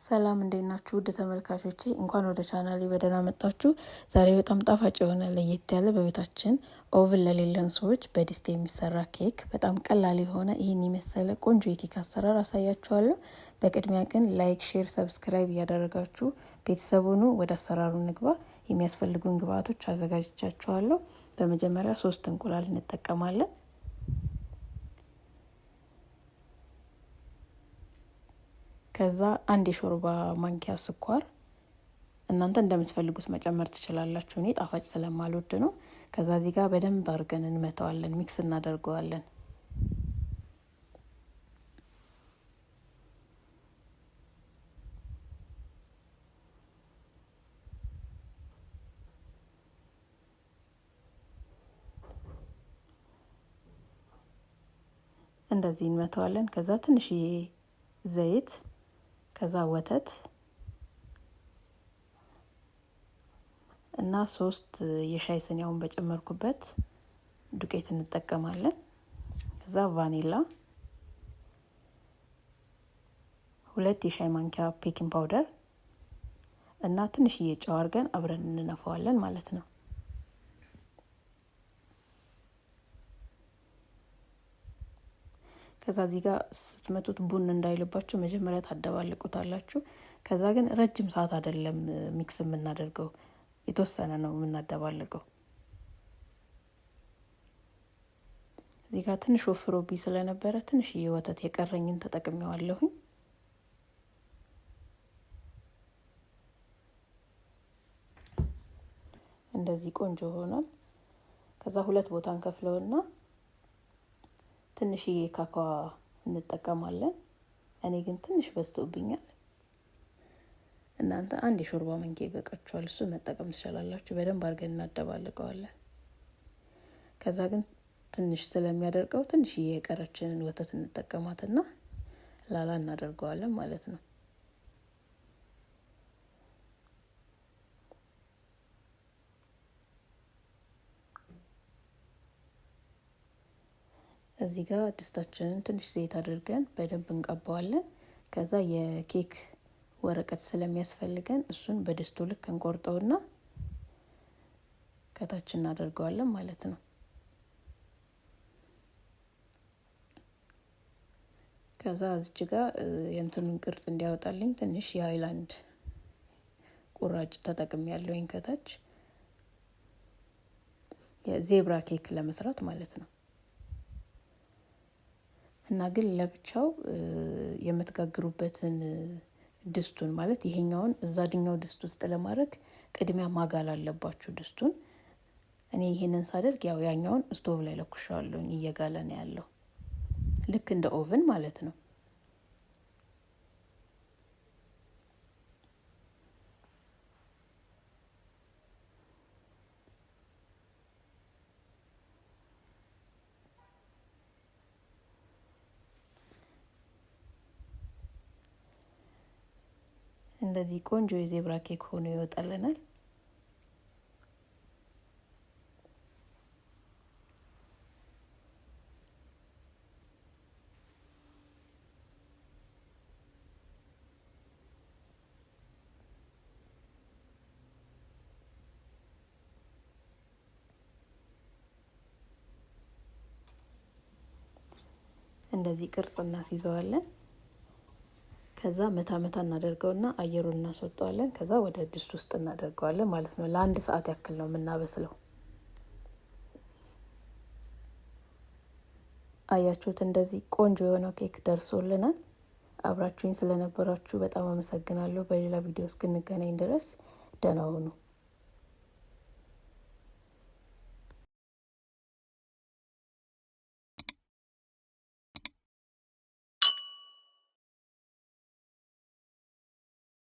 ሰላም እንዴት ናችሁ? ውድ ተመልካቾቼ እንኳን ወደ ቻናሌ በደህና መጣችሁ። ዛሬ በጣም ጣፋጭ የሆነ ለየት ያለ በቤታችን oven ለሌለን ሰዎች በድስት የሚሰራ ኬክ በጣም ቀላል የሆነ ይህን የመሰለ ቆንጆ የኬክ አሰራር አሳያችኋለሁ። በቅድሚያ ግን like፣ share፣ subscribe እያደረጋችሁ ቤተሰብ ሁኑ። ወደ አሰራሩ እንግባ። የሚያስፈልጉን ግብአቶች አዘጋጅቻችኋለሁ። በመጀመሪያ 3 እንቁላል እንጠቀማለን። ከዛ 1 የሾርባ ማንኪያ ስኳር፣ እናንተ እንደምትፈልጉት መጨመር ትችላላችሁ። እኔ ጣፋጭ ስለማልወድ ነው። ከዛ እዚህ ጋር በደንብ አድርገን እንመታዋለን፣ mix እናደርገዋለን። እንደዚህ እንመታዋለን። ከዛ ትንሽዬ ዘይት፣ ከዛ ወተት እና 3 የሻይ ስኒያውን በጨመርኩበት ዱቄት እንጠቀማለን። ከዛ ቫኒላ፣ 2 የሻይ ማንኪያ baking powder እና ትንሽዬ ጨው አድርገን አብረን እንነፋዋለን ማለት ነው። ከዛ እዚህ ጋር ስትመቱት ቡን እንዳይልባችሁ መጀመሪያ ታደባልቁታላችሁ። ከዛ ግን ረጅም ሰዓት አይደለም mix የምናደርገው፣ የተወሰነ ነው የምናደባልቀው። እዚህ ጋር ትንሽ ወፍሮብኝ ስለነበረ ትንሽዬ ወተት የቀረኝን ተጠቅሜዋለሁኝ። እንደዚህ ቆንጆ ሆኗል። ከዛ 2 ቦታ እንከፍለውና ትንሽዬ ካካዋ እንጠቀማለን። እኔ ግን ትንሽ በዝቶብኛል። እናንተ 1 የሾርባ ማንኪያ ይበቃችኋል። እሱ መጠቀም ትችላላችሁ። በደንብ አድርገን እናደባልቀዋለን። ከዛ ግን ትንሽ ስለሚያደርቀው ትንሽዬ የቀረችንን ወተት እንጠቀማትና ላላ እናደርገዋለን ማለት ነው። እዚህ ጋር ድስታችንን ትንሽ ዘይት አድርገን በደንብ እንቀባዋለን። ከዛ የኬክ ወረቀት ስለሚያስፈልገን እሱን በድስቱ ልክ እንቆርጠውና ከታች እናደርገዋለን ማለት ነው። ከዛ እዚች ጋር የእንትኑን ቅርጽ እንዲያወጣልኝ ትንሽ የሃይላንድ ቁራጭ ተጠቅሜያለሁኝ ከታች የዜብራ ኬክ ለመስራት ማለት ነው። እና ግን ለብቻው የምትጋግሩበትን ድስቱን ማለት ይሄኛውን እዛድኛው ድስት ውስጥ ለማድረግ ቅድሚያ ማጋል አለባችሁ ድስቱን። እኔ ይሄንን ሳደርግ ያው ያኛውን ስቶቭ ላይ ለኩሻለሁኝ፣ እየጋለ ነው ያለው፣ ልክ እንደ oven ማለት ነው። እንደዚህ ቆንጆ የዜብራ ኬክ ሆኖ ይወጣልናል። እንደዚህ ቅርጽ እናስይዘዋለን። ከዛ መታ መታ እናደርገውና አየሩን እናስወጣዋለን። ከዛ ወደ ድስት ውስጥ እናደርገዋለን ማለት ነው። ለ1 ሰዓት ያክል ነው የምናበስለው። አያችሁት? እንደዚህ ቆንጆ የሆነው ኬክ ደርሶልናል። አብራችሁኝ ስለነበራችሁ በጣም አመሰግናለሁ። በሌላ ቪዲዮ እስክንገናኝ ድረስ ደህና ሁኑ።